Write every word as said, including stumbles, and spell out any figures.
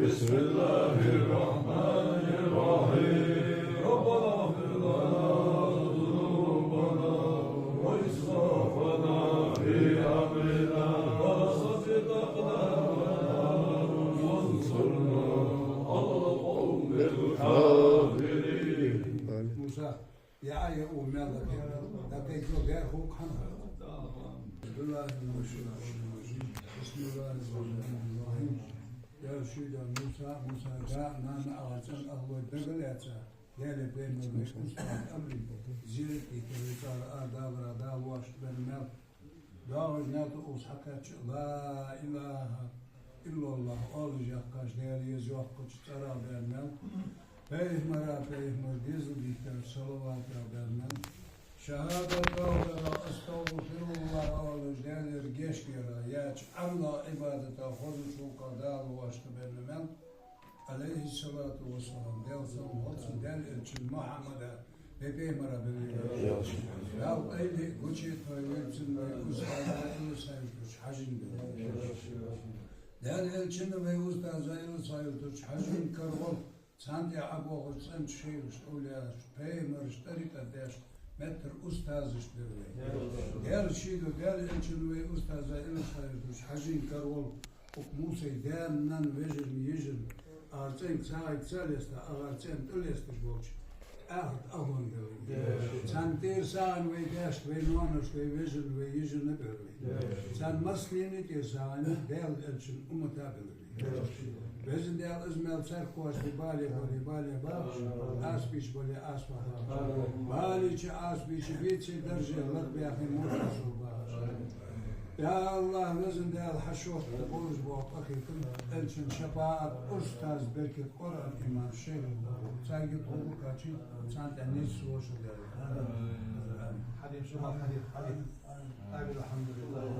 بسم الله الرحمن الرحيم. ربنا اغفر لنا ذنوبنا وإسرافنا في أمرنا وثبت أقدامنا وانصرنا على القوم الكافرين. Муса, я, я, у меня так. Так и всё, я ху-, хам. بسم الله الرحمن الرحيم. بسم الله الرحمن الرحيم. Я шийга Муса, Мусайга нана агӀа цӀен ахлой дагалаьца, Даьла пайхамар вай устаз Амрин зерат дийхкар вай цӀагӀара ара далара Дала воашта бенна мел. ДоагӀаш нато ус хьакхаьча, لا إله إلا الله оалаш яхкаш, Даьла еза йоаккхача цӀерах баьнна мел. Пайхамара, пайхамара дезал дийхкар салаватах баьнна мел. Шахадат доаладар, أستغفر الله оалаш, Даьлагара гешт дар яьча Ӏамалах, Ӏибадатах хозача гӀулакхах Дала воашта бенна мел. عليه الصلاة والسلام, Даьла салам хилда цунна, Даьла элчан Мухьаммада, вай пайхамара белла. Дала къайле гучаэтта вай цунна, вай устаза Иласхан-Юртарча Хьажийна белла. Даьла элчанна, вай устаза Иласхан-Юртарча Хьажийна кара гӀолла, царна тӀехьа ӀобоагӀаш цӀенача шайхашта, овлияашта, пайхамарашта тӀарикъат деш, меттара устазашта белла вай. Даьла шийга, Даьла элчанна, вай устаза Иласхан-Юртарча Хьажийна кара гӀолла, укх Мусай даьна-нанна, вежарна, йижарна, ара цӀенга цхьа гӀайгӀа ца леста, агӀара цӀен тӀалесташ болча ахарта ахлон белла вай. Царна тӀера сагӀийна вай даьшта, вай ноаношта, вай вежарна, вай йижарна белла вай. Царна массанена тӀера сагӀийна Даьла элчан уммата белла вай. Везан Даьла, из мел царкхош бе бале, бале, бале бахаш, Ӏазапе бале, Ӏазапах бахаш. Балийча, Ӏазапийча, бийцача дарже лакхбаьхе, мурташал бахаш. Я АллахӀ, везан Даьла, хьа шортта бовзаш бола къахетам, элчан шапаӀат, устаза беркат, Къуръан, иман, шайх, царга тхога кхачи, царна тӀа нийсса вошал Даьла. Амин. Хьадис, шума хьадис, хьадис. Амин, алхьамдулиллахь.